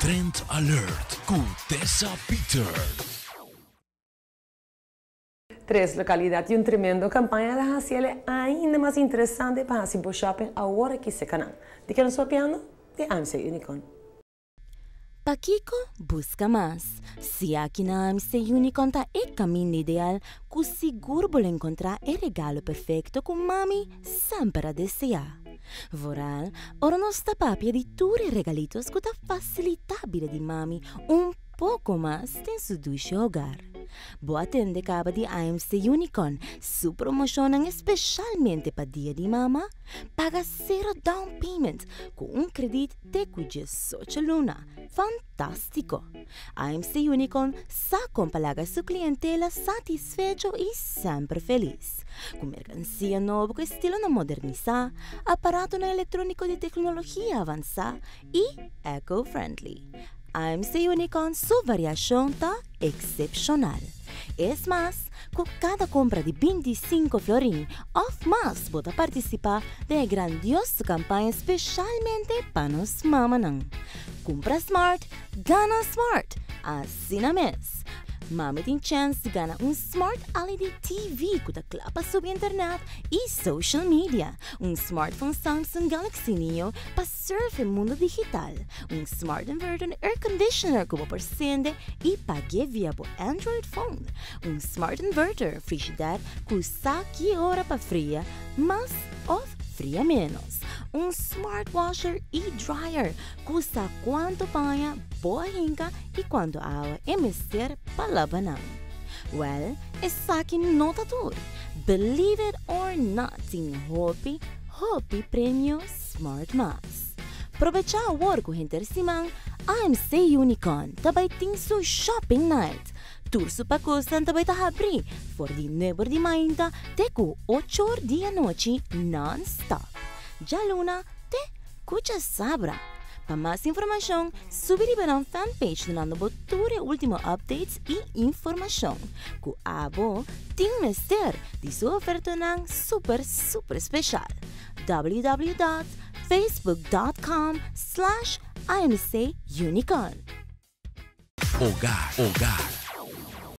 Trend Alert ku Tessa Peters. Tres localidad y un tremendo campaña ta haci'e ainda mas interesante pa haci bo shopping awor aki cerca nan. Di kico nos ta papiando? Di AMC Unicorn. Pakico busca mas? Si aki na AMC Unicorn ta e camino ideal, cu sigur bo lo encontra e regalo perfecto cu mami semper a desea. Vooral, ora nos ta papia di tur e regalitos cu ta facilita bida di mami un poco mas den su dushi hogar. Bo a tende caba di AMC Unicorn su promocion especialmente pa Dia di Mama? Paga zero down payment cu un credit te cu 18 luna. Fantastico! AMC Unicorn sa con pa laga su clientela satisfecho y semper feliz. Cu mercancia nobo cu estilo na modernisa, aparato na electronico di tecnologia avansa y eco-friendly. AMC Unicorn su variacion ta excepcional. Es mas, cu cada compra di 25 florin of mas, bo ta participa den e grandioso campaña specialmente pa nos mamanan. Compra smart, gana smart. Asina mes. Mami tin chance di gana un Smart LED TV cu ta cla pa subi internet y social media, un smartphone Samsung Galaxy Neo pa surf e mundo digital, un smart inverter air conditioner cu bo por cende y paga via bo Android phone, un smart inverter frigidaire cu sa ki ora pa fria mas of fria menos, un smart washer y dryer cu sa cuanto paña bo a hinca y cuanto awa e mester pa laba nan. Well, esaki no ta tur. Believe it or not, tin hopi, hopi premio Smart Mas. Aprovecha awor cu henter siman AMC Unicorn tambe tin su shopping night. Tur su pacosnan tambe ta habri for di 9 di mainta te cu 8 di anochi non-stop. Dialuna te cu diasabra. Pa mas informacion, subi riba nan fanpage dunando bo tur e ultimo updates y informacion. Cu abo tin mester di su ofertanan super super special. www.facebook.com/AMCUnicorn. Hogar, hogar.